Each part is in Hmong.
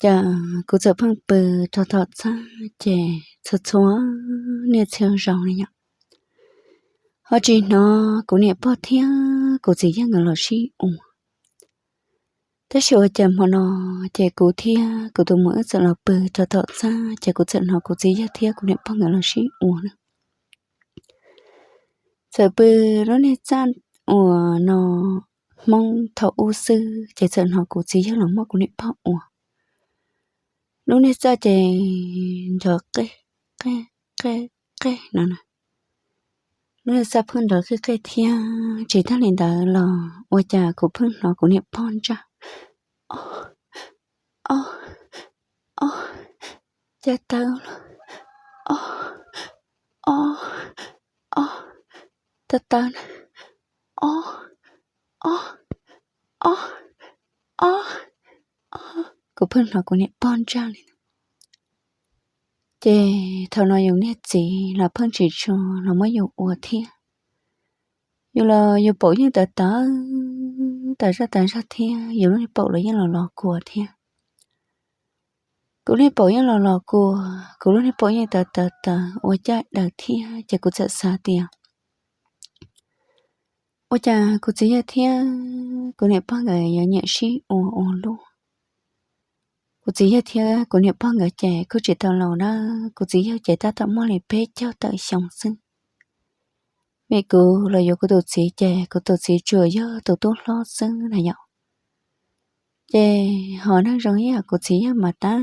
Ces kuv txawm pheej pw rau tom txaj ces txhua txhua niaj txhia zaus li yom, ho tsis hnov kuv niam pog thiab kuv txiv yawg nkawd los sib ua. Tab sis ua cas hmo no ces kuv thiab kuv tus muam wb txawm los pw rau tom txaj ces kuv txawm hnov kuv txiv yawg thiab kuv niam pog nkawd los sib ua na. Txawm pw lub niag txaj uas no Hmoob thaum ub xwb ces txawm hnov kuv txiv yawg los muab kuv niam pog ua. Lub niag txaj ces nrov qej qej qej qej no na. Lub niag txaj pheej nrov qej qej thiab tsis tag li ntawd los ua cas kuv pheej hnov kuv niam pog ntsaj, o, o, o, cas tawv los, o, o, o, tawv tawv na, o, o, o, o, o. Kuv pheej hnov kuv niam pog ntsaj li. Ces thaum no yus niag txiv los pheej tsis tshua los muab yus ua thiab. Yus los yus paum yeej tawv tawv, tawv zaj tawv zog thiab yus lub niag paum los yeej los los kua thiab. Kuv niag paum yeej los los kua, kuv lub niag paum yeej tawv tawv tawv ua caj daws thiab ces kuv txawm xav tias ua cas kuv txiv yawg thiab kuv niam pog nkawd yuav nyiam sib ua ua luaj. Kuv txiv yawg thiab kuv niam pog nkawd ces kuj tsis tau laus na, kuv txiv yawg ces tab tom muaj li peb caug tawm xyoo xwb. Vim kuv los yuav kuv tus txiv ces kuv tus txiv tsuas yog tus tub hlob xwb na yom. Ces hom neeg zoo ib yam kuv txiv yawg mas tab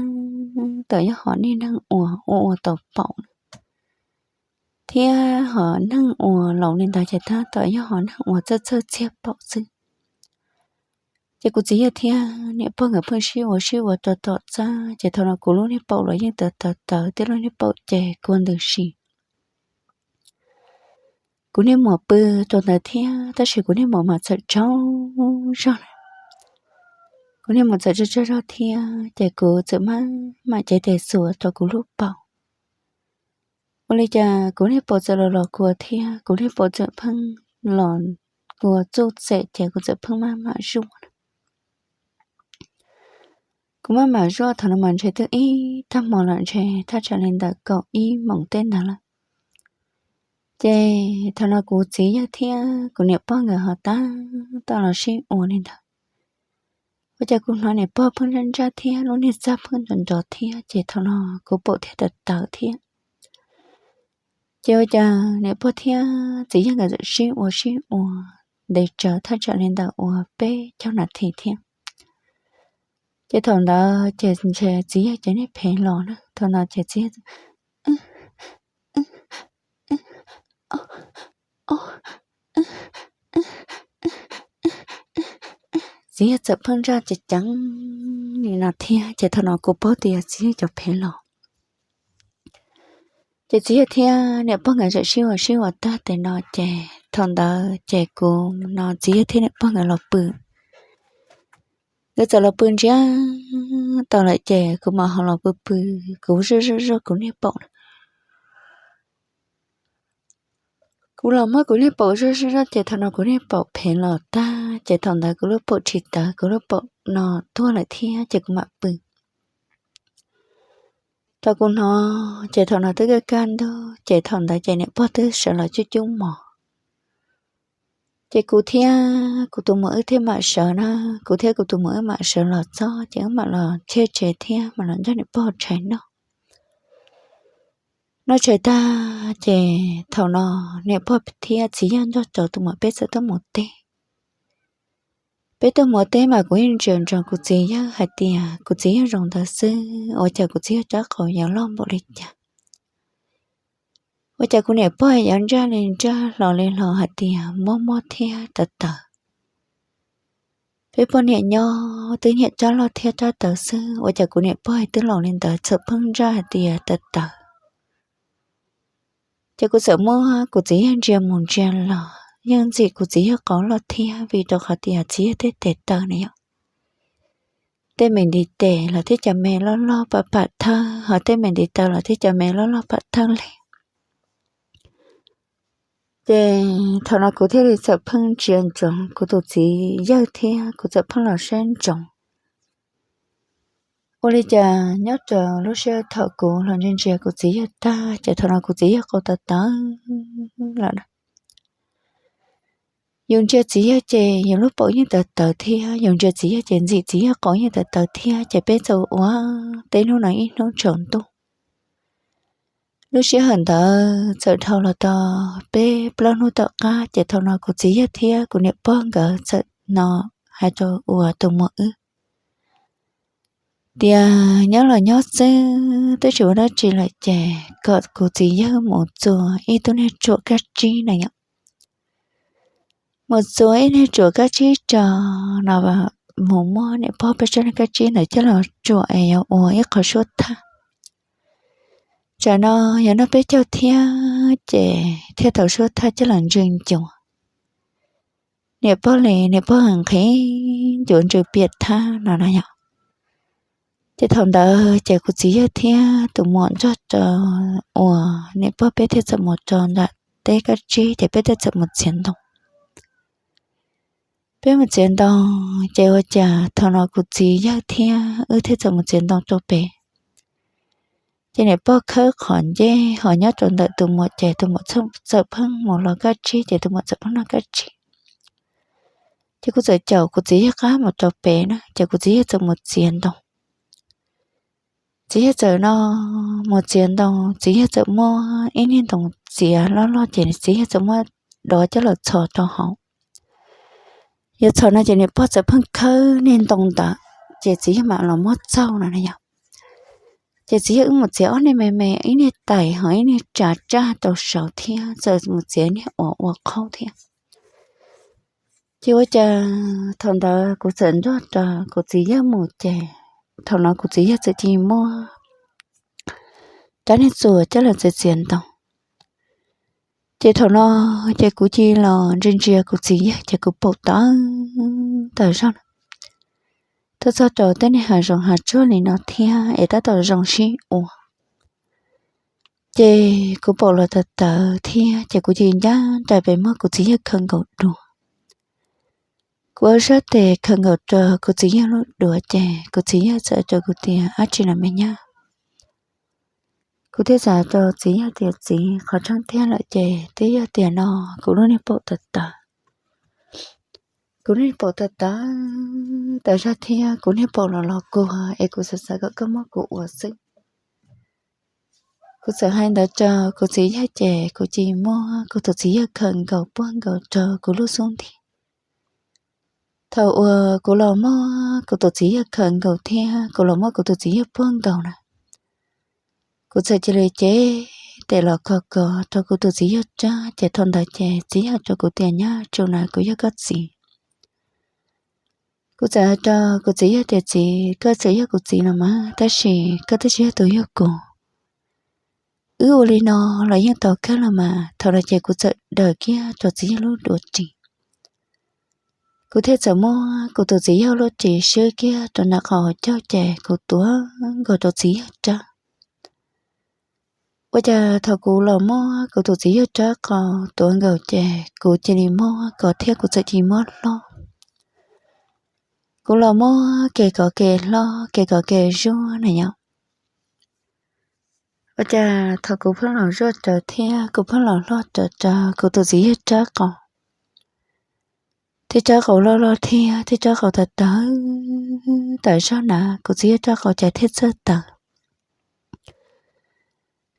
tom yog hom niag neeg uas ua ua tau paum na. Thiab hom neeg uas laus li ntawd ces tab tom yog hom neeg uas txawj txawj txiag paum xwb. Ces kuv txiv yawg thiab niam pog nkawd pheej sib ua sib ua rau tom txaj ces thaum no kuv lub niag paum los yeej tawv tawv tawv thiab lub niag paum ces kua ntws si. Kuv niag muam pw rau ntawd thiab tab sis kuv niag muam mas txawm tsaug zog na. Kuv niag muam txawm tsaug tsaug zog thiab ces kuv txawm maj mam cev tes xuas rau kuv lub paum. Ua li cas kuv niag paum txawm los los kua thiab kuv niag paum txawm pheej los kua txuj txem ces kuv txawm pheej maj mam zuaj. Kuv maj mam zuaj thaum no mas ntshe twb ib tag hmo lawm ntshe thaj tsam li ntawm kaum ib moos tej ntawd lawm. Ces thaum no kuv txiv yawg thiab kuv niam pog nkawd ho tab tom los sib ua li ntawd. Ua cas kuv hnov niam pog pheej ntsaj ntsaj thiab lub niag txaj pheej nrov nrov thiab ces thaum no kuv paum thiaj tawv tawv thiab. Ces ua cas niam pog thiab txiv yawg nkawd txawm sib ua sib ua ntev tsawv thaj tsam li ntawm uas peb caug nas this thiab. Ces thaum ntawd ces ntshe txiv yawg ces niag phem los na, thaum ntawd ces txiv yawg txiv yawg txawm pheej ntsaj ceev ceev li no thiab ces thaum no kuv paub tias txiv yawg cov phem los. Ces txiv yawg thiab niam pog nkawd txawm sib ua sib ua tag tes no ces thaum ntawd ces kuv no txiv yawg thiab niam pog nkawd los pw. Nkawd txawm los pw ntsiag tau lawm ces kuv mam ho los pw pw, kuv zuaj zuaj zuaj kuv niag paum na. Kuv los muab kuv niag paum zuaj zuaj zuaj ces thaum no kuv niag paum phem los tag ces thaum ntawd kuv lub paum tsis tawv, kuv lub paum no tuag lawm thiab ces kuv mam pw. Thaum kuv hnov ces thaum no twb kaj kaj ntug ces thaum ntawd ces niam pog twb sawv los cub cub mov. Ces kuv thiab kuv tus muam wb thiaj mam sawv na, kuv thiab kuv tus muam wb mam sawv los txog ces wb mam los cheb tsev thiab mam los nrog niam pog tshais noj. Noj tshais tag ces thaum no niam pog thiab txiv yawg nrog rau tus muam peb txawm tuaj mus teb. Peb tuaj mus teb mas kuv yeej ntsia ntsoov kuv txiv yawg hais tias kuv txiv yawg zoo ntawd xwb, ua cas kuv txiv yawg rab qau yuav loj npaum li cas. Ua cas kuv niam pog yuav ntsaj li ntsaj hlo li hlo hais tias muaj muaj thiab tawv tawv. Peb poj niam nyob twb nyiam rab loj thiab rab tawv xwb, ua cas kuv niam pog twb laus li ntawd txawm pheej ntsaj hais tias tawv tawv. Ces kuv txawm muab kuv txiv yawg ntsia mus ntsia los yeej ntxim kuv txiv yawg qau loj thiab vim rau qhov tias txiv yawg tej tes taw na yom, tej me ntiv tes los thiaj cov me loj loj pam pam thawj, ho tej me ntiv taw los thiaj cov me loj loj pam thawj li. Ces thaum no kuv thiaj li txawm pheej ntsia ntsoov kuv tus txiv yawg thiab kuv txawm pheej los saib ntsoov. Ua li cas nyob rau lub sij hawm thaum kuv los ntsia ntsia kuv txiv yawg tag ces thaum no kuv txiv yawg qau tawv tawv lawm. Yus ntsia txiv yawg ces yus lub paum yeej tawv tawv thiab, yus ntsia txiv yawg ces ntxim txiv yawg qau yeej tawv tawv thiab, ces peb txawm ua teb hnub no ib hnub tsaus ntuj. Lub sij hawm ntawd txawm dhau los tau peb plaub hnub tom qab ces thaum no kuv txiv yawg thiab kuv niam pog nkawd txawm no hais rau uas tus muam wb tias nyob los nyob xwb twb tsis ua dab tsi lawm ces kom kuv txiv yawg mus txua ib tug niag tsuam kab tsib na yom. Mus txua ib niag tsuam kab tsib tso no, mus muab niam pog peb sab niag kab tsib ntawd coj los tsuam es yuav ua ib qho suab thaj. Tsam no yog noj peb caug thiab ces thiaj tau suab thaj coj los ntsw ncuav. Niam pog li niam pog nqhis ncuav ntsw piam thab no na yom. Ces thaum ntawd ces kuv txiv yawg thiab tus muam nrog rau uas niam pog peb thiaj txawm mus rau nram teb kab tsib ces peb thiaj txawm mus txiav ntoo. Peb mus txiav ntoo ces ua cas thaum no kuv txiv yawg thiab wb thiaj txawm mus txiav ntoo rau pem. Ces niam pog khawb qhov ncej ho nyob rau ntawm tus muam ces tus muam txawm pheej mus los kab tsib ces tus muam txawm pheej noj kab tsib. Ces kuv txawm caum kuv txiv yawg qab mus rau pem na ces kuv txiv yawg txawm mus txiav ntoo. Txiv yawg txawm no mus txiav ntoo, txiv yawg txawm muab ib niag ntoo txiav loj loj ces txiv yawg txawm muab dov coj los txhos rau hauv. Yuav txhos no ces niam pog txawm pheej khawb niag ntoo ntawd ces txiv yawg mam los muab txaug no na yom. Ces txiv yawg wb mus txiav ob niag me me, ib niag tais ho ib niag tsa tsaj rau saud thiab txawm mus txiav niag uas ua qhaub thiab. Ces ua cas thaum ntawd kuv txawm nrog rau kuv txiv yawg mus ces thaum no kuv txiv yawg txawm cia li muab rab niag txuas coj los txiav txiav ntoo. Ces thaum no ces kuv cia li los ntsia ntsia kuv txiv yawg ces kuv paum tawv tawv zog na. Tuaj txog rau tej niag hav zoov hav tsuag li no thiab es tab tom zoo sib ua. Ces kuv paum los tawv tawv thiab ces kuv cia li ncaj nraim pem muab kuv txiv yawg khaws nkaus dua. Kuv ua zaj tes khaws nkaus rau kuv txiv yawg lub duav ces kuv txiv yawg txawm rau kuv tias, ab tsi na me nyab. Kuv thiaj txawm rau txiv yawg tias, txiv, qhov tseeb tiag lawm ces twb yog tias no kuv lub niag paum tawv tawv. Kuv niag paum tawv tawv, tawv zog thiab kuv niag paum los los kuag es kuv xav xav kom koj muab kuv ua xwb. Kuv txawm hais ntawd rau kuv txiv yawg ces kuv cia li muab kuv tus txiv yawg khaws nkaus puag nkaus rau kuv lub xub ntiag. Thaum uas kuv los muab kuv tus txiv yawg khaws nkaus thiab kuv los muab kuv tus txiv yawg puag nkaus na, kuv txawm cia li cev tes los kos kos rau kuv tus txiv yawg rab ces thaum ntawd ces txiv yawg rau kuv tias, nyab tsu na, kuv yog koj txiv. Kuv txawm hais rau kuv txiv yawg tias, txiv, koj txawm yog kuv txiv no mas tab sis koj twb tsis yog tus yug kuv. Wb ua li no los yeej tau kawg los mas. Thaum no ces kuv txawm daws kiag rau txiv yawg lub duav ris. Kuv thiaj txawm muab kuv tus txiv yawg lub ris swb kiag rau nram qhov caug ces kuv tuav nkaus rau txiv yawg rab. Ua cas thaum kuv los muab kuv tus txiv yawg rab qau tuav nkaus ces kuv cia li muab kos thiab kuv txawm cia li muab hlob. Kuv los muab ke kov ke hlob ke kov ke zuaj na yom. Ua cas thaum kuv pheej los zuaj rawv thiab kuv pheej los hlob rawv rau kuv tus txiv yawg rab qau, thiab rab qau loj loj thiab thiab rab qau tawv tawv, tawv zog na, kuv txiv yawg rab qau cas thiaj txawj tawv.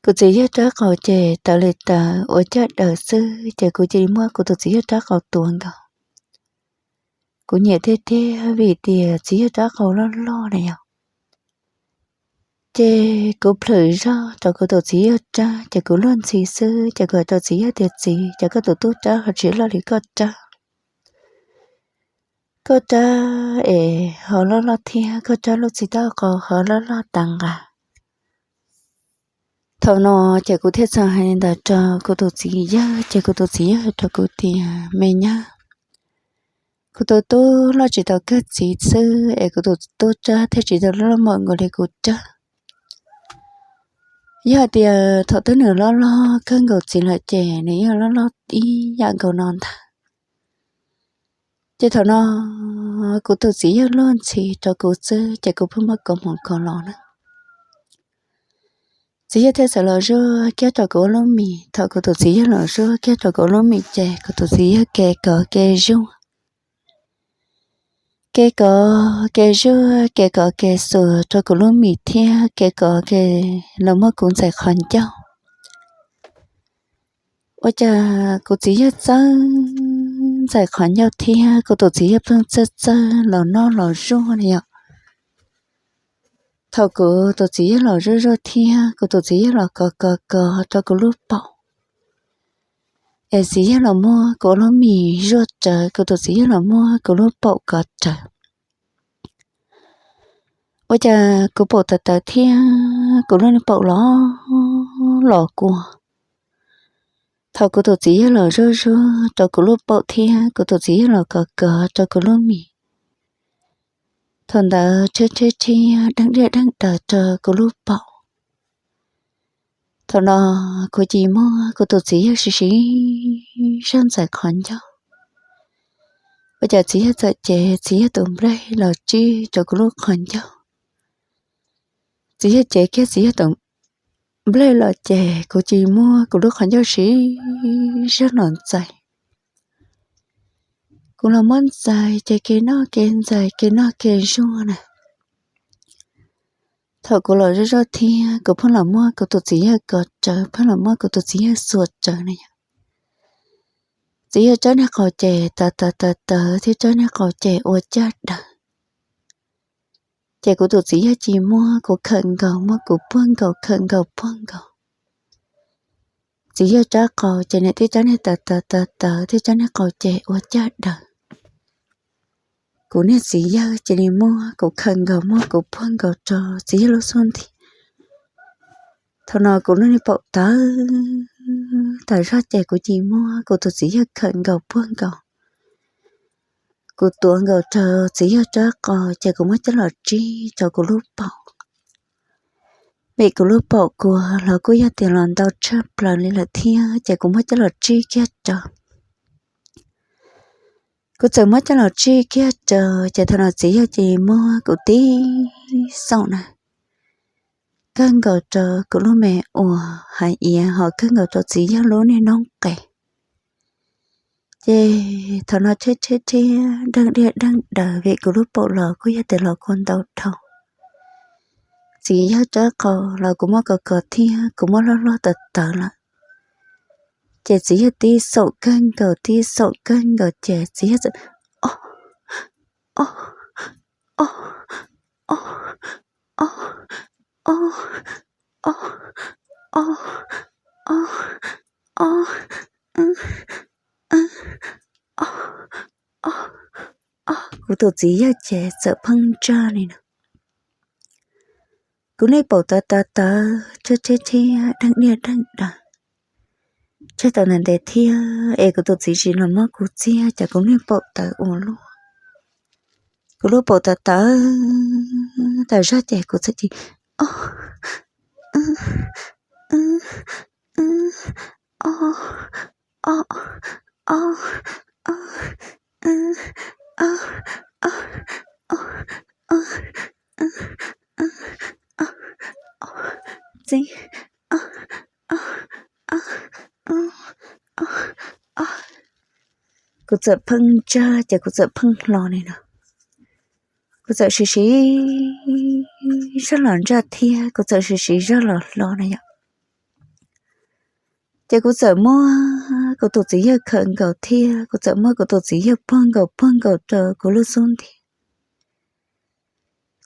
Kuv txiv yawg rab qau ces tawv li tawv ua caj daws xwb ces kuv cia li muab kuv tus txiv yawg rab qau tuav nkaus. Kuv nyiam tiag tiag vim tias txiv yawg rab qau loj loj na yom. Ces kuv plhws zog rau kuv tus txiv yawg rab ces kuv luag ntxhi xwb ces kuv hais rau txiv yawg tias, txiv, cas koj tus tub rab ho tsis loj li koj rab? Koj rab es ho loj loj thiab koj rab lub txij taub qau ho loj loj tas nqa. Thaum no ces kuv thiaj txawm hais li ntawd rau kuv tus txiv yawg ces kuv tus txiv yawg hais rau kuv tias, me nyab, kuv tus tub loj tsis tau kawg txiv xwb es kuv tus tub rab thiaj tsis tau loj loj npaum nkaus li kuv rab. Yog hais tias thaum twg nws loj loj kawg nkaus txiv lawm ces nws yeej loj loj ib yam nkaus no ntag. Ces thaum no kuv tus txiv yawg luag ntxhi rau kuv xwb ces kuv pheej muaj koob hmoov koob lus na. Txiv yawg thiaj txawm los zuaj kiag rau kuv ua lub mis. Thaum kuv tus txiv yawg los zuaj kiag rau kuv ua lub mis ces kuv tus txiv yawg ke kov ke zuaj, ke kov ke zuaj, ke kov ke xuas rau kuv lub mis thiab ke kov ke los muab kuv ntxais qhov ncauj. Ua cas kuv txiv yawg txawb ntxais qhov ncauj thiab kuv tus txiv yawg pheej txawj txawj los noj los zuaj na yom. Thaum kuv tus txiv yawg los zuaj zuaj thiab kuv tus txiv yawg los kov kov kov rau kuv lub paum, es txiv yawg los muab kuv lub mis zuaj rawv, kuv tus txiv yawg los muab kuv lub paum kov rawv. Ua cas kuv paum tawv tawv thiab kuv lub niag paum los los kua. Thaum kuv tus txiv yawg los zuaj zuaj rau kuv lub paum thiab kuv tus txiv yawg los kov kov rau kuv lub mis, thaum ntawd rhiab rhiab rhiab deej diaj deej daws rau kuv lub paum. Thaum no kuv cia muab kuv tus txiv yawg siv siv zog ntxais qhov ncauj. Ua cas txiv yawg txawm cev txiv yawg tus nplej los tsij rau kuv lub qhov ncauj. Txiv yawg cev kiag txiv yawg tus nplej los ces kuv cia muab kuv lub qhov ncauj siv zog los ntxais. Kuv los muab ntxais ces ke noj ke ntxais ke noj ke zuaj na. Thaum kuv los zuaj zuaj thiab kuv pheej los muab kuv tus txiv yawg kov rawv, pheej los muab kuv tus txiv yawg xuas rawv na yom. Txiv yawg rab niag qau ces tawv tawv tawv tawv thiab rab niag qau ces ua caj daws. Ces kuv tus txiv yawg cia muab kuv khawm nkaus muab kuv puag nkaus khawm nkaus puag nkaus. Txiv yawg rab qau ces niam tij rab niag tawv tawv tawv tawv thiab rab niag qau ces ua caj daws. Kuv niag txiv yawg cia li muab kuv khawm nkaus muab kuv puag nkaus rau txiv yawg lub xub ntiag. Thaum no kuv lub niag paum tawv tawv zog ces kuv cia muab kuv tus txiv yawg khawm nkaus puag nkaus. Kuv tuav nkaus rau txiv yawg rab qau ces kuv muab coj los tsij rau kuv lub paum. Vim kuv lub paum kua los kuj yog tias los ntau tshaj plaws li lawm thiab ces kuv muab coj los tsij kiag rau. Kuv txawm muab coj los tsij kiag rau ces thaum no txiv yawg cia li muab kuv tib xoom na, kawg nkaus rau kuv lub me uas hais iav ho kawg nkaus rau txiv yawg lub niag noob qes. Ces thaum no rhiab rhiab rhiab deej diaj deej daws vim kuv lub paum los kuj yog tias los kua ntau dhau. Txiv yawg rab qau los kuv muab kov kov thiab kuv muab loj loj tawv tawv lawm. Ces txiv yawg tib xoom kawg nkaus tib xoom kawg nkaus ces txiv yawg txawm o o o o o o o o o o o o o. Kuv tus txiv yawg ces txawm pheej ntsaj li no. Kuv niag paum tawv tawv tawv rhiab rhiab rhiab deej diaj deej daws. Tseg tau ntev ntev thiab es kuv tus txiv tsis los muab kuv txiag ces kuv niag paum tawv ua luaj. Kuv lub paum tawv tawv tawv zog ces kuv txawm cia li o o o o o o o o o o o o o txib o o o o o. Kuv txawm pheej ntsaj ces kuv txawm pheej hlo li no. Kuv txawm siv siv zog los ntsaj thiab kuv txawm siv siv zog los hlo na yom. Ces kuv txawm muab kuv tus txiv yawg khawm nkaus thiab kuv txawm muab kuv tus txiv yawg puag nkaus puag nkaus rau kuv lub xub ntiag.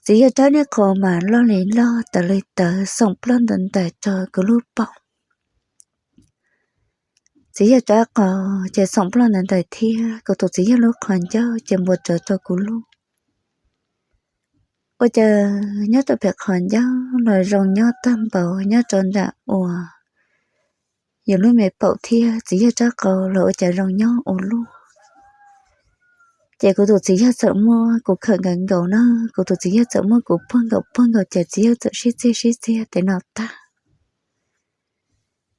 Txiv yawg rab niag qau mas loj li loj tawv li tawv xoom ploj ntawm ntais rau kuv lub paum. Txiv yawg rab qau ces xoom ploj ntawm ntais thiab kuv tus txiv yawg lub qhov ncauj ces npuas rawv rau kuv lub. Ua cas nyob rau pem qhov ncauj los zoo nyob tag npaum nyob rau nram uas yus lub me paum thiab txiv yawg rab qau los ua cas zoo nyob ua luaj. Ces kuv tus txiv yawg txawm muab kuv khawm nkaus nkaus na, kuv tus txiv yawg txawm muab kuv puag nkaus puag nkaus ces txiv yawg txawm sib txiag sib txiag tes no tag.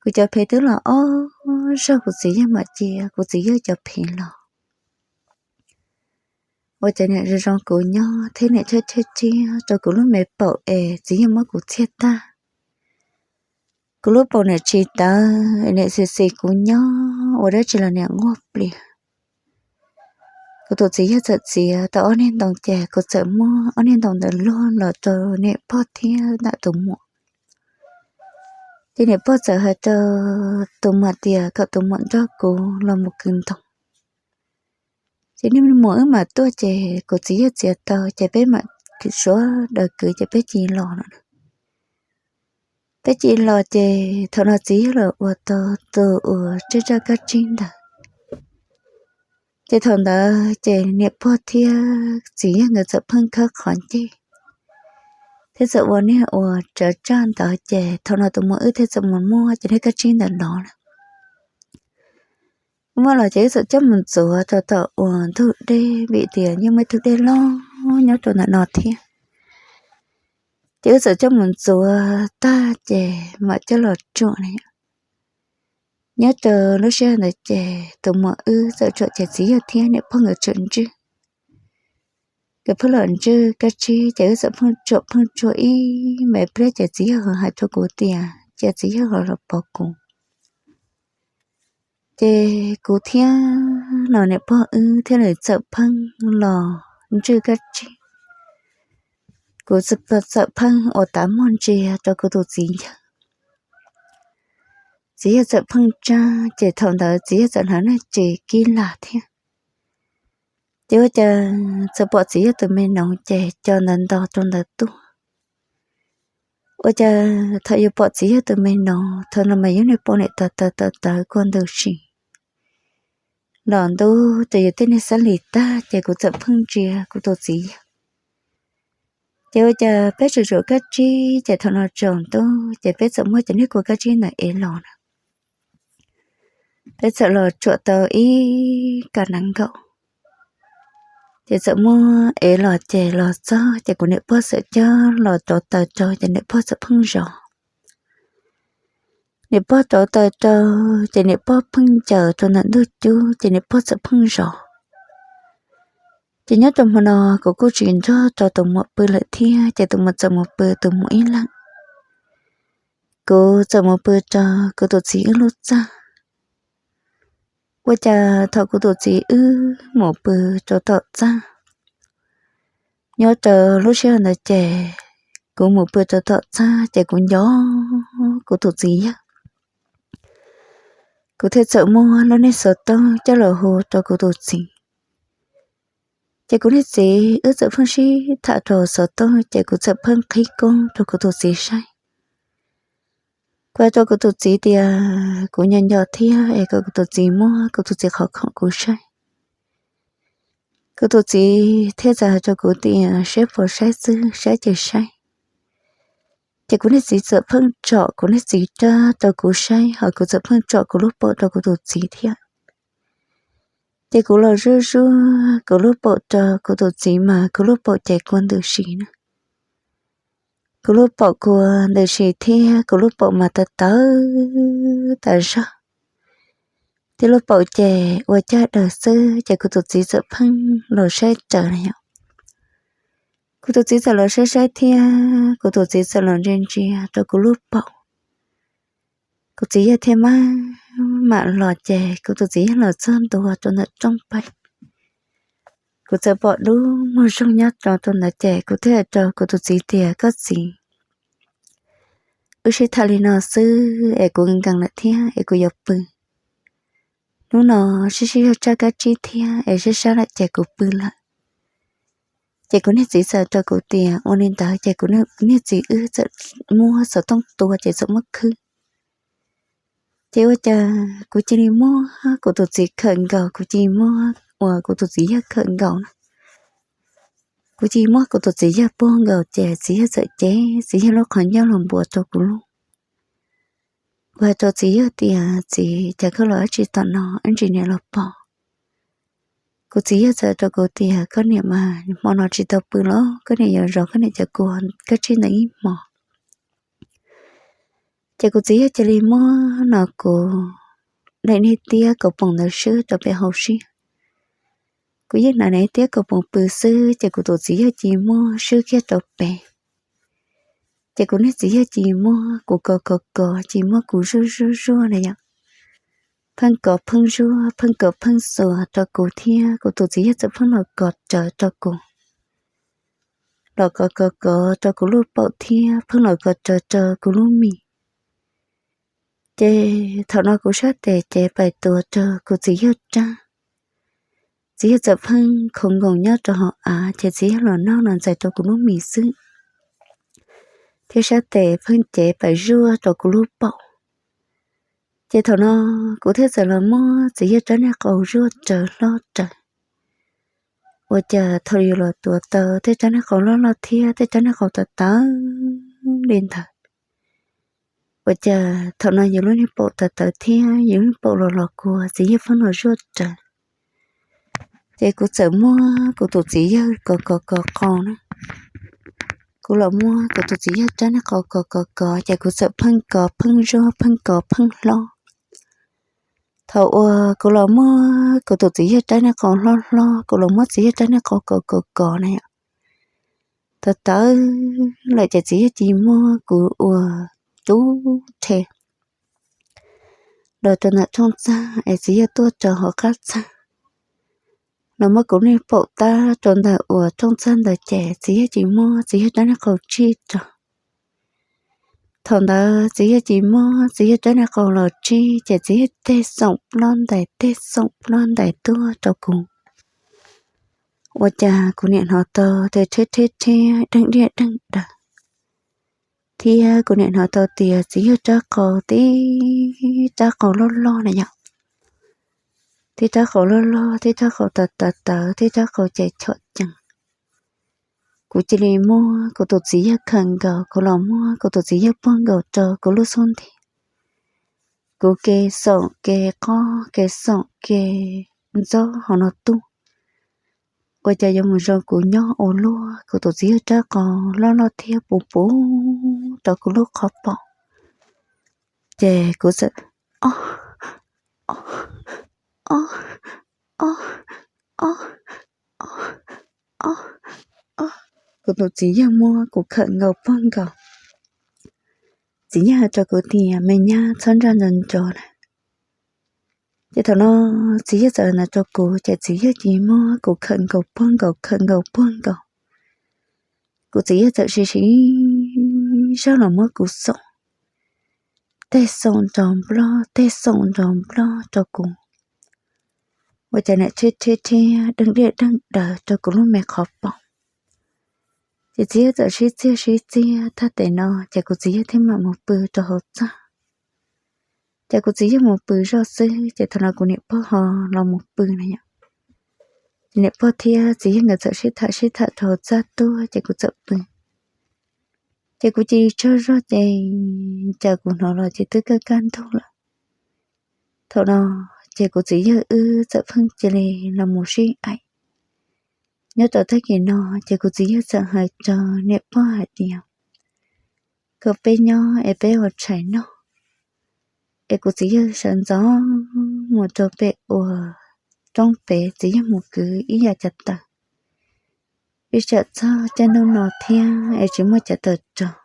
Kuv cov phev twb los ob zaug kuv txiv yawg mam cia kuv txiv yawg cov phev los. ua cas niam zoo zoo kuv nyob thiab niam tshaib tshaib tsiab rau kuv lub me paum es txiv yawg muab kuv txiag tag. Kuv lub paum niam tsis tawv, niam xis xis kuv nyob ua dab tsi los niam nquag plias. Kuv tus txiv yawg txawm txiav tau ob niag ntoo ces kuv txawm muab ob niag ntoo ntawd luag los rau niam pog thiab ntawm tus muam. Ces niam pog txawm hais rau tus muam tias kom tus muam nrog kuv los mus kwv ntoo. Ces niag muam wb mam tuaj ces kuv txiv yawg txiav tau ces peb mam suav daws kwv ces peb cia li los no. Peb cia li los ces thaum no txiv yawg los ua tau tus uas tsaj tsaj kab tsib ntawd. Ces thaum ntawd ces niam pog thiab txiv yawg nkawd txawm pheej khawb qhov ncej thiab txawm ua niag uas tsav tsaj ntawd ces thaum no tus muam wb thiaj txawm mus muab cov niag kab tsib ntawd lov lawm. Muab los ces wb txawm coj mus ntxuav rau tom uas ntug dej vim tias yeej muaj ib tug dej loj nyob rau ntawm no thiab. Ces wb txawm coj mus ntxuav tag ces mam coj los tsuam na. Nyob rau lub sij hawm ntawd ces tus muam wb txawm tsuam ces txiv yawg thiab niam pog nkawd tseem ntswj. Nkawd pheej los ntswj kab tsib ces wb txawm pheej tsuam pheej tsuam ib me pliag ces txiv yawg hais rau kuv tias cia txiv yawg ho los pov kuv. Ces kuv thiab los niam pog wb thiaj li txawm pheej los ntswj kab tsib. Kuv txawm pheej ua tav muag ntsia rau kuv tus txiv yawg. Txiv yawg txawm pheej tsaj ces thaum ntawd txiv yawg txawm hnav niag tsev kib lag thiab. Ces ua cas txawm pom txiv yawg tus me noov ces co ntawd nto rau ntawd tuaj. Ua cas thaum yus pom txiv yawg tus me noov thaum no mas yus niag poj niam tawv tawv tawv tawv kua ntws si. Los ntuj ces yus tej niag xab lis tag ces kuv txawm pheej ntsia kuv tus txiv yawg. Ces ua cas peb tsuas tsuam kab tsib ces thaum no tsaus ntuj ces peb txawm muab cov niag kua kab tsib ntawd ev los na. Peb txawm los tsuam tau ib ka nees nkaum. Ces txawm muab ev los ces los txog ces kuv niam pog txawm coj los rauv taws rau ces niam pog txawm pheej zov. Niam pog rauv taws rau ces niam pog pheej ncaws rau ntawm ntug cub ces niam pog txawm pheej zov. Ces nyob rau hmo no kuv kuj tsis nrog rau tus muam pw lawm thiab ces tus muam txawm mus pw tus muam ib leeg. Kuv txawm mus pw rau kuv tus txiv wb lub txaj. Ua cas thaum kuv tus txiv wb mus pw rau tom txaj, nyob rau lub sij hawm ntawd ces kuv mus pw rau tom txaj ces kuv nco kuv tus txiv yawg. Kuv thiaj txawm muab lub niag xov tooj coj los hu rau kuv tus txiv. Ces kuv niag txiv wb txawm pheej sib tham rau xov tooj ces kuv txawm pheej qhib koob rau kuv tus txiv saib. Kuv hais rau kuv tus txiv tias kuv nco nco thiab es kom kuv tus txiv muab kuv tus txiv qhov khoom kuv saib. Kuv tus txiv thiaj txawm hais rau kuv tias saib puas saib xwb, saib ces saib. Ces kuv niag txiv txawm pheej tsom kuv niag txiv rab rau kuv saib, ho kuv txawm pheej tsom kuv lub paum rau kuv tus txiv thiab. Ces kuv los zuj zus kuv lub paum rau kuv tus txiv mas kuv lub paum ces kua ntws si na. Kuv lub paum kua ntws si thiab kuv lub paum mas tawv tawv tas zog. Thiab lub paum ces ua caj daws xwb ces kuv tus txiv txawm pheej los saib raws na yom. Kuv tus txiv txawm los saib saib thiab kuv tus txiv txawm los ntsia ntsia rau kuv lub paum. Kuv txiv yawg thiaj mam mam los ces kuv tus txiv yawg los txog ntua rau ntawm rooj pem. Kuv txawm pom dub muag zoog nyob rau ntawd ces kuv thiaj hais rau kuv tus txiv tias koj txiv, wb sib tham li no xwb es kuv nkees lawm thiab es kuv yuav pw. Hnub no sib sib zog tsaj kab tsib thiab es sib sab lawm ces kuv pw lawm. Ces kuv niag txiv txawm rau kuv tias ua li ntawd ces kuv niag txiv wb txawm muab xov tooj tua ces txawm muab khwb. Ces ua cas kuv cia li muab kuv tus txiv khawm nkaus, kuv cia li muab uas kuv tus txiv yawg khawm nkaus na. Kuv cia li muab kuv tus txiv yawg puag nkaus ces txiv yawg txawm cev txiv yawg lub qhov ncauj los npuav rau kuv lub. Kuv hais rau txiv yawg tias txiv, cas koj los dab tsi tom no ib ntsis niam los pom. Kuv txiv yawg txawm rau kuv tias koj niam mas hmo no tsis tau pw los koj niam yuav zov koj niam cov kua kab tsib ntawd ib hmos. Ces kuv txiv yawg cia li muab no kuv daim niag tiab kaus poom ntawd swb rau pem hauv siab. Kuv yeej hnav nws thiab kaus poom pw xwb ces kuv tus txiv yawg ci muab swb kiag rau pem. Ces kuv niag txiv yawg ci muab kuv kov kov kov ci muab kuv zuaj zuaj zuaj na yom. Pheej kov pheej zuaj, pheej kov pheej xuas rau kuv thiab kuv tus txiv yawg txawm pheej los kov rawv rau kuv, los kov kov kov rau kuv lub paum thiab pheej los kov rawv rau kuv lub mis. Ces thaum no kuv sab tes ces pais tuav rau kuv txiv yawg rab. Txiv yawg txawm pheej khoov nkoos nyob rau hauv av ces txiv yawg los noj los ntxais rau kuv lub mis xwb, thiab sab tes pheej cev pais zuaj rau kuv lub paum. Ces thaum no kuv thiaj txawm los muab txiv yawg rab niag qau zuaj rawv hlob rawv. Ua cas thaum yus los tuav tau tej rab niag qau loj loj thiab tej rab niag qau tawv tawv li ntawd, ua cas thaum no yus lub niag paum tawv tawv thiab yus lub niag paum los los kua txiv yawg pheej los zuaj rawv. Ces kuv txawm muab kuv tus txiv yawg kov kov kov qau na. Kuv los muab kuv tus txiv yawg rab niag qau kov kov kov ces kuv txawm pheej kov pheej zuaj pheej kov pheej hlob. Thaum uas kuv los muab kuv tus txiv yawg rab niag qau hlob hlob, kuv los muab txiv yawg rab niag qau kov kov kov na yom, tawv tawv lawm ces txiv yawg ci muab kuv ua rub rhe los rau ntawm rooj txag es txiv yawg tuaj rau hauv qab txag, los muab kuv niag paum tab rau ntawm uas rooj txag ntawd ces txiv yawg ci muab txiv yawg rab niag qau tsij rau. Thaum ntawd txiv yawg ci muab txiv yawg rab niag qau los tsij ces txiv yawg tej xoom plob ntais tej xoom plob ntais tuaj rau kuv. Ua cas kuv niam hnov tau tej rhiab rhiab rhiab deej diaj deej daws, thiab kuv niam hnov tau tias txiv yawg rab qau tib rab qau loj loj na yom, tib rab qau loj loj tib rab qau tawv tawv tawv tib rab qau ces chom cees. Kuv cia li muab kuv tus txiv yawg khawm nkaus, kuv los muab kuv tus txiv yawg puag nkaus rau kuv lub xub ntiag. Kuv ke xoom ke qob ke xoom ke ntxob hauv no tuaj, ua cas yuav mus zoo kuv nyob ua luaj, kuv tus txiv yawg rab qau loj loj thiab puv puv rau kuv lub qhov paum. Ces kuv txawm ob ob ob ob ob ob ob, kuv tus txiv yawg muab kuv khawm nkaus puag nkaus. Txiv yawg hais rau kuv tias me nyab txhob ntsaj ntsov ntsov na. Ces thaum no txiv yawg txawm hais ntawd rau kuv ces txiv yawg cia li muab kuv khawm nkaus puag nkaus khawm nkaus puag nkaus. Kuv txiv yawg txawm siv siv zog los muab kuv xoom, tej xoom nrov nplog tej xoom nrov nplog rau kuv, ua cas niam rhiab rhiab rhiab deej diaj deej daws rau kuv lub me qhov paum. Ces txiv yawg txawm sib txiag sib txiag tag tes no ces kuv txiv yawg thiaj mam mus pw rau hauv txaj. Ces kuv txiv yawg mus pw zoj xwb ces thaum no kuv niam pog ho los mus pw na yom. Ces niam pog thiab txiv yawg nkawd txawm sib tham sib tham rau hauv txaj tuaj ces kuv txawm pw. Ces kuv cia li tsaug zog ces cas kuv hnov los ces twb kaj kaj ntug lawm. Thaum no ces kuv txiv yawg wb txawm pheej cia li los mus sib aim. Nyob rau tag kis no ces kuv txiv yawg txawm hais rau niam pog hais tias kom peb nyob es peb ua tshais noj. Es kuv txiv yawg sawv ntxov mus rau pem uas roob pem txiv yawg mus kwv ib yam cav taws, ib tsam txog caij ntuj no thiab es tsis muaj cav taws rau.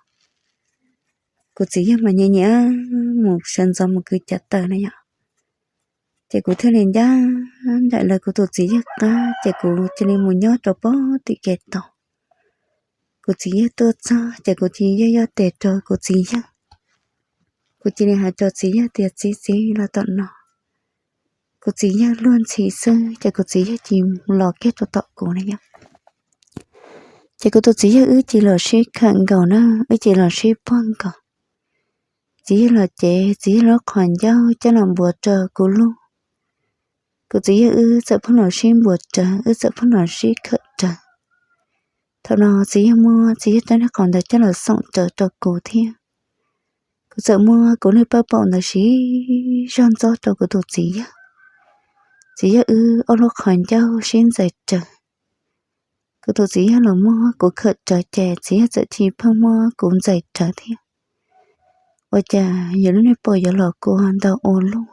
Kuv txiv yawg mas nyiam nyiam mus sawv ntxov mus kwv cav taws na yom. Ces kuv thiaj li ncaj nraim lawv kuv tus txiv yawg qab ces kuv cia li mus nyob rau pem tim kev tos. Kuv txiv yawg tuaj txog ces kuv cia li yoj yoj tes rau kuv txiv yawg. Kuv cia li hais rau txiv yawg tias txiv, txiv los tom no. Kuv txiv yawg luag ntxhi xwb ces kuv txiv yawg cia li los kiag rau tom kuv na yom. Ces kuv tus txiv yawg wb cia li los sib khawm nkaus na, wb cia li los sib puag nkaus. Txiv yawg los cev txiv yawg lub qhov ncauj coj los npuav rau kuv lub. Kuv txiv yawg wb txawm pheej los sib npuav rawv, wb txawm pheej los sib khawm rawv. Thaum no txiv yawg muab txiv yawg rab niag qau ntawd coj los xoom rawv rau kuv thiab. Kuv txawm muab kuv niag paj paum ntawd siv zog ntxob rau kuv tus txiv yawg. Txiv yawg wb ob lub qhov ncauj sib ntxais rawv. Kuv tus txiv yawg los muab kuv khawm rawv ces txiv yawg txawm cia pheej muab kuv ntxais rawv thiab. Ua cas yus lub niag paum yuav los kua ntau ua luaj.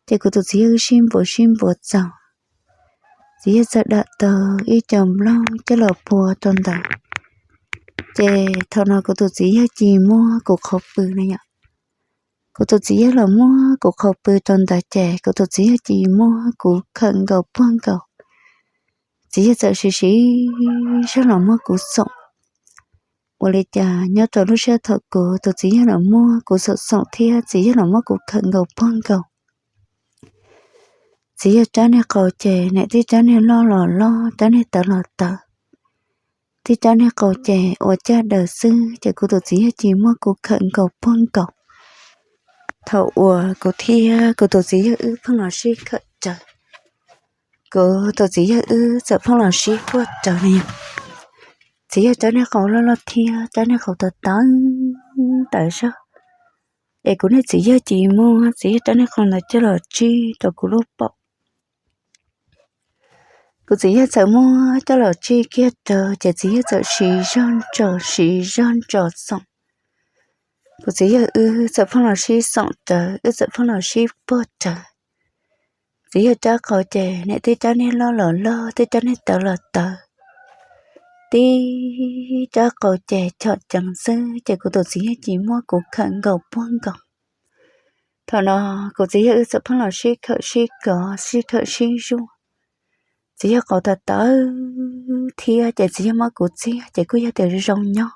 Ces kuv tus txiv yawg sib npuav sib npuav txaus, Txiv yawg txawm dam tau ib co nplooj coj los pua rau ntawd. Ces thaum no kuv tus txiv yawg cia li muab kuv qhau pw na yom. Kuv tus txiv yawg los muab kuv qhau pw rau ntawd ces kuv tus txiv yawg cia li muab kuv khawm nkaus puag nkaus. Txiv yawg txawm siv siv zog los muab kuv xoom. Ua li cas nyob rau lub sij hawm thaum kuv tus txiv yawg los muab kuv xoom xoom thiab txiv yawg los muab kuv khawm nkaus puag nkaus, txiv yawg rab niag qau ces nim tib rab niag loj los loj, rab niag tawv los tawv, tib rab niag qau ces ua caj daws xwb ces kuv tus txiv yawg cia li muab kuv khawm nkaus puag nkaus. Thaum uas kuv thiab kuv tus txiv yawg wb pheej los sib khawm rawv, kuv tus txiv yawg wb txawm pheej los sib puag rawv li. Txiv yawg rab niag qau loj loj thiab rab niag qau tawv tawv, tawv zog, es kuv niag txiv yawg cia li muab txiv yawg rab niag qau ntawd coj los tsij rau kuv lub paum. Kuv txiv yawg txawm muab coj los tsij kiag rawv ces txiv yawg txawm siv zog ntsos siv zog ntsos xoom. Kuv txiv yawg wb txawm pheej los sib xoom rawv, wb txawm pheej los sib puag rawv. Txiv yawg rab qau ces nim tib rab niag loj los loj, tib rab niag tawv los tawv, tib rab qau ces chom ceev xwb ces kuv tus txiv yawg cia li muab kuv khawm nkaus puag nkaus. Thaum no kuv txiv yawg wb txawm pheej los sib khawm sib kov sib khawm sib zuaj. Txiv yawg qau tawv tawv thiab ces txiv yawg muab kuv txiag ces kuj yog tias zoo nyob.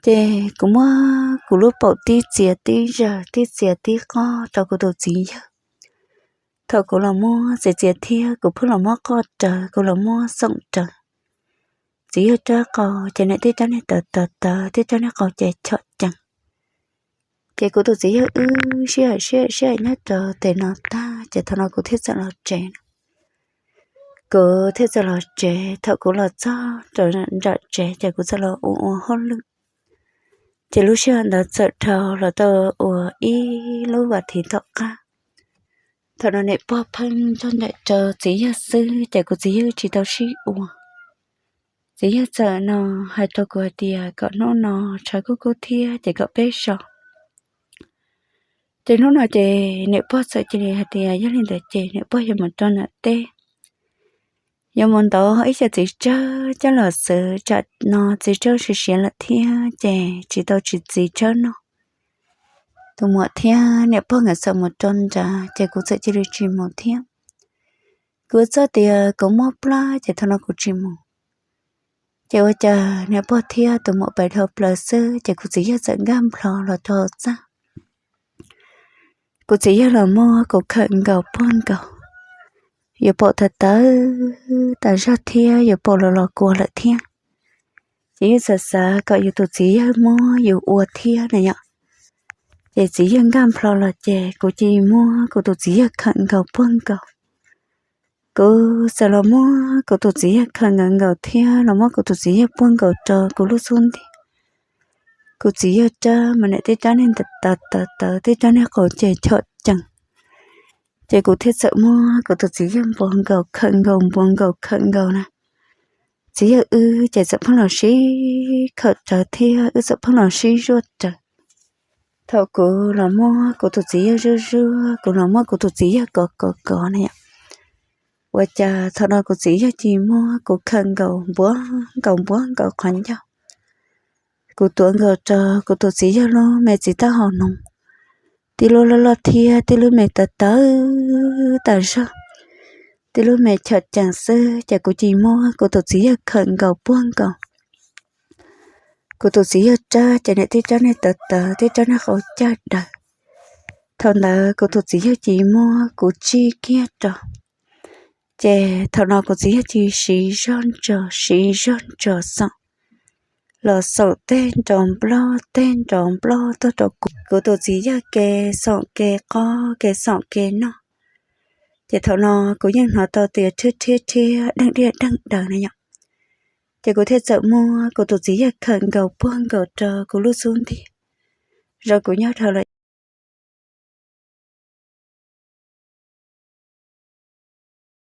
Ces kuv muab kuv lub paum tib txiav tib zawg tib txiav tib qoj rau kuv tus txiv yawg. Thaum kuv los muab txiav txiav thiab kuv pheej los muab qoj rawv, kuv los muab xoom rawv, txiv yawg rab qau ces nim tib rab niag tawv tawv tawv, tib rab niag qau ces chom ceev. Ces kuv tus txiv yawg wb sib hawm sib hawm sib hawm nyob rau tes no tag ces thaum no kuv thiaj txawm los tsev no. Kuv thiaj txawm los tsev, thaum kuv los txog rau nram tsev ces kuv txawm los ua ua hauj lwm. Ces lub sij hawm ntawd txawm dhau los tau ua ib lub vas thiv tom qab. Thaum no niam pog pheej nrog nraim rau txiv yawg xwb ces kuv txiv yawg tsis tau sib ua. Txiv yawg txawm no hais rau kuv hais tias kom hnub no tshav kub kub thiab ces kom peb so. Ces hnub no ces niam pog txawm cia li hais tias yog li ntawd ces niam pog yuav mus rau nram teb, yuav mus ntov ib co txiv tsawb coj los xwb, tsam no txiv tsawb siav siav lawm thiab ces tsis tau tsis txiv tsawb noj. Tus muam thiab niam pog nkawd txawm mus rau nrad ces kuv txawm cia li tsis mus thiab. Kuv txog tias kuv mob plab ces thaum no kuv tsis mus. Ces ua cas niam pog thiab tus muam pais dhau plaws xwb ces kuv txiv yawg txawm nkag nplho los rau hauv txaj. Kuv txiv yawg los muab kuv khawm nkaus puag nkaus, yuav paum tawv tawv tas zog thiab yuav paum los los kua lawm thiab. Ces yeej xav xav kom yus tus txiv yawg muab yus ua thiab na yom. Ces txiv yawg nkag nplho los ces kuv cia li muab kuv tus txiv yawg khawm nkaus puag nkaus. Kuv txawm los muab kuv tus txiv yawg khawm nkaus nkaus thiab los muab kuv tus txiv yawg puag nkaus rau kuv lub xub ntiag. Kuv txiv yawg rab mas nim tib rab niag tawv tawv tawv, tib rab niag qau ces chom ceev. Ces kuv thiaj txawm muab kuv tus txiv yawg npuab nkaus khawm nkaus npuab nkaus khawm nkaus na. Txiv yawg wb ces txawm pheej los sib khawm rawv thiab wb txawm pheej los sib zuaj rawv. Thaum kuv los muab kuv tus txiv yawg zuaj zuaj, kuv los muab kuv tus txiv yawg kov kov kov na yom, ua cas thaum no kuv txiv yawg cia li muab kuv khawm nkaus npuab nkaus npuab nkaus qhov ncauj. Kuv tuav nkaus rau kuv tus txiv yawg lub me txiv taub hau noog, tib lub loj loj thiab tib lub me tawv tawv tas zog, tib lub me chom ceev xwb ces kuv cia li muab kuv tus txiv yawg khawm nkaus puag nkaus. Kuv tus txiv yawg rab ces nim tib rab niag tawv tawv, tib rab niag qau caj daws. Thaum ntawd kuv tus txiv yawg cia li muab kuv tsij kiag rau. Ces thaum no kuv txiv yawg cia li siv zog ntsos siv zog ntsos xoom, los xoom tej nrov nploj tej nrov nploj tuaj rau kuv, kuv tus txiv yawg ke xoom ke qob ke xoom ke noj. Ces thaum no kuv yeej hnov tau tias rhiab rhiab rhiab deej diaj deej daws na yom. Ces kuv thiaj txawm muab kuv tus txiv yawg khawm nkaus puag nkaus rau kuv lub xub ntiag. Zoo kuv nyob dhau lawm